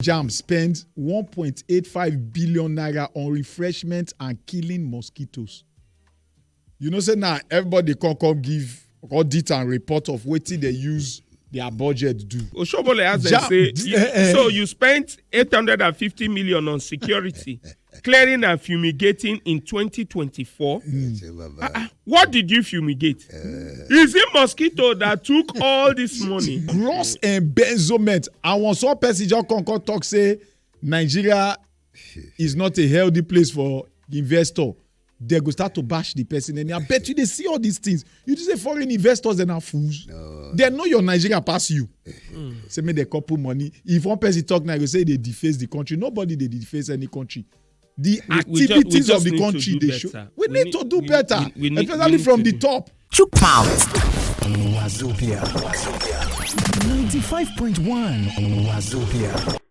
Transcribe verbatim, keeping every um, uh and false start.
Jam spend one point eight five billion naira on refreshment and killing mosquitoes. You know say now everybody come come give audit and report of wetin they use their budget do. Oshobole ask them Ja- say, eh, eh. So you spent eight hundred and fifty million on security, clearing and fumigating in twenty twenty-four. Say, Baba. What did you fumigate? Is it mosquito that took all this money? Gross embezzlement. Àwọn sọ person just come come talk say Nigeria is not a healthy place for investor. They go start to bash the person, and I bet you they see all these things. You just say foreign investors and are fools. They know your Nigeria pass you. Say make they couple money. If one person talk now, you say they deface the country. Nobody they deface any country. The We- we ju- we activities just of the need to country do they show. better. We, We need, need- to do we- better, we- we need- we especially need from to the do- top. Chook mouth. Wazobia. Ninety-five point one Wazobia.